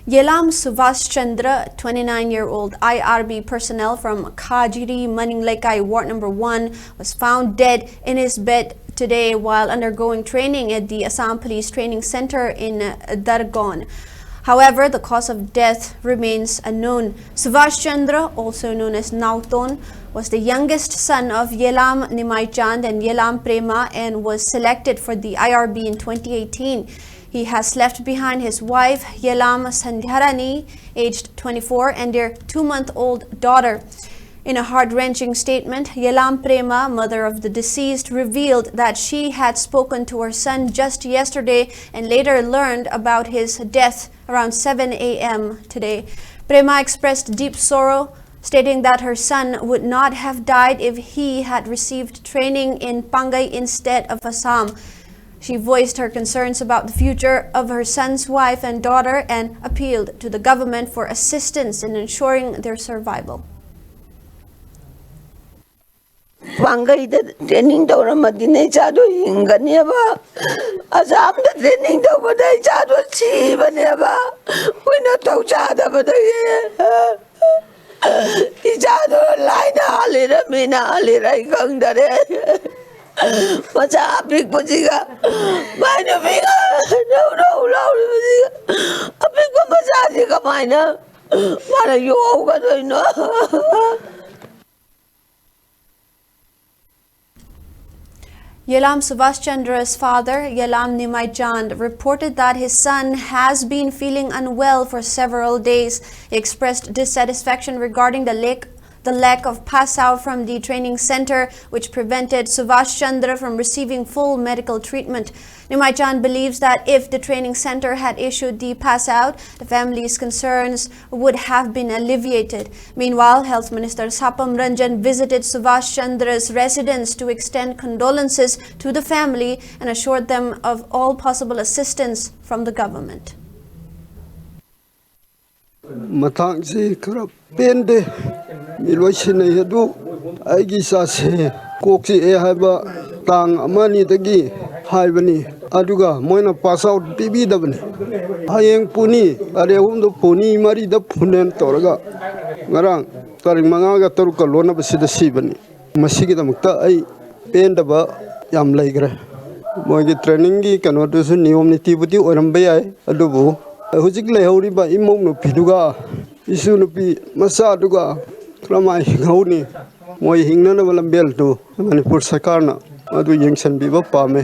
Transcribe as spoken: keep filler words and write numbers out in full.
Yelam Subhash Chandra, twenty-nine-year-old I R B personnel from Khajiri Maninglekai Ward number one, was found dead in his bed today while undergoing training at the Assam Police Training Center in Dargaon. However, the cause of death remains unknown. Subhash Chandra, also known as Nauton, was the youngest son of Yelam Nimai Chand and Yelam Prema and was selected for the I R B in twenty eighteen. He has left behind his wife, Yelam Sandhyarani, aged twenty-four, and their two-month-old daughter. In a heart-wrenching statement, Yelam Prema, mother of the deceased, revealed that she had spoken to her son just yesterday and later learned about his death around seven a m today. Prema expressed deep sorrow, stating that her son would not have died if he had received training in Pangai instead of Assam. She voiced her concerns about the future of her son's wife and daughter and appealed to the government for assistance in ensuring their survival. ꯄꯥꯡꯒꯩꯗ training ꯇꯧꯔꯝꯃꯗꯤꯅꯦ ꯏꯆꯥꯗꯣ ꯍꯤꯡꯒꯅꯦꯕ꯫ ꯑꯁꯥꯝꯗ training ꯇꯧꯕꯗ ꯏꯆꯥꯗꯣ ꯁꯤꯕꯅꯦꯕ꯫ ꯑꯩꯈꯣꯏꯅ ꯊꯧꯁꯥꯗꯕꯗꯒꯤ ꯏꯆꯥꯗꯣ ꯂꯥꯏꯅ ꯍꯥꯜꯂꯤꯔ ꯃꯤꯅ ꯍꯥꯜꯂꯤꯔ ꯑꯩ ꯈꯪꯗꯔꯦ꯫ ꯃꯆꯥ ꯑꯄꯤꯛꯄꯁꯤꯒ ꯃꯥꯏ ꯅꯨꯄꯤꯒ ꯔꯧ ꯔꯧ ꯂꯥꯎꯔꯤꯕꯁꯤꯒ ꯑꯄꯤꯛꯄ ꯃꯆꯥꯁꯤ ꯀꯃꯥꯏꯅ ꯃꯥꯅ ꯌꯣꯛꯍꯧꯒꯗꯣꯏꯅꯣ? Yelam Subhash Chandra's father, Yelam Nimai Chand, reported that his son has been feeling unwell for several days. He expressed dissatisfaction regarding the lack, the lack of pass out from the training center, which prevented Subhash Chandra from receiving full medical treatment. Nimai Chand believes that if the training center had issued the pass out, the family's concerns would have been alleviated. Meanwhile, Health Minister Sapam Ranjan visited Subhash Chandra's residence to extend condolences to the family and assured them of all possible assistance from the government. ꯃꯇꯥꯡꯁꯤ ꯈꯔ ꯄꯦꯟꯗꯦ꯫ ꯃꯤ ꯂꯣꯏ ꯁꯤꯟꯅꯩ ꯑꯗꯨ ꯑꯩꯒꯤ ꯏꯆꯥꯁꯦ ꯀꯣꯛ ꯆꯤꯛꯑꯦ ꯍꯥꯏꯕ ꯇꯥꯡ ꯑꯃ ꯑꯅꯤꯗꯒꯤ ꯍꯥꯏꯕꯅꯤ꯫ ꯑꯗꯨꯒ ꯃꯣꯏꯅ ꯄꯥꯁ ꯑꯥꯎꯠ ꯄꯤꯕꯤꯗꯕꯅꯤ꯫ ꯍꯌꯦꯡ ꯄꯨꯅꯤ, ꯇꯥꯔꯤꯛ ꯑꯍꯨꯝꯗ ꯄꯨꯅꯤ, ꯃꯔꯤꯗ ꯄꯨꯅꯦꯅ ꯇꯧꯔꯒ ꯉꯔꯥꯡ ꯇꯥꯔꯤꯛ ꯃꯉꯥꯒ ꯇꯔꯨꯛꯀ ꯂꯣꯟꯅꯕꯁꯤꯗ ꯁꯤꯕꯅꯤ꯫ ꯃꯁꯤꯒꯤꯗꯃꯛꯇ ꯑꯩ ꯄꯦꯟꯗꯕ ꯌꯥꯝ ꯂꯩꯈ꯭ꯔꯦ꯫ ꯃꯣꯏꯒꯤ ꯇ꯭ꯔꯦꯅꯤꯡꯒꯤ ꯀꯩꯅꯣꯗꯨꯁꯨ ꯅꯤꯌꯣꯝ ꯅꯤꯇꯤꯕꯨꯗꯤ ꯑꯣꯏꯔꯝꯕ ꯌꯥꯏ, ꯑꯗꯨꯕꯨ ꯍꯧꯖꯤꯛ ꯂꯩꯍꯧꯔꯤꯕ ꯏꯃꯧ ꯅꯨꯄꯤꯗꯨꯒ ꯏꯁꯨ ꯅꯨꯄꯤ ꯃꯆꯥꯗꯨꯒ ꯀꯔꯝꯍꯥꯏꯅ ꯍꯤꯡꯍꯧꯅꯤ? ꯃꯣꯏ ꯍꯤꯡꯅꯅꯕ ꯂꯝꯕꯦꯜꯗꯨ ꯃꯅꯤꯄꯨꯔ ꯁꯔꯀꯥꯔꯅ ꯑꯗꯨ ꯌꯦꯡꯁꯤꯟꯕꯤꯕ ꯄꯥꯝꯃꯦ꯫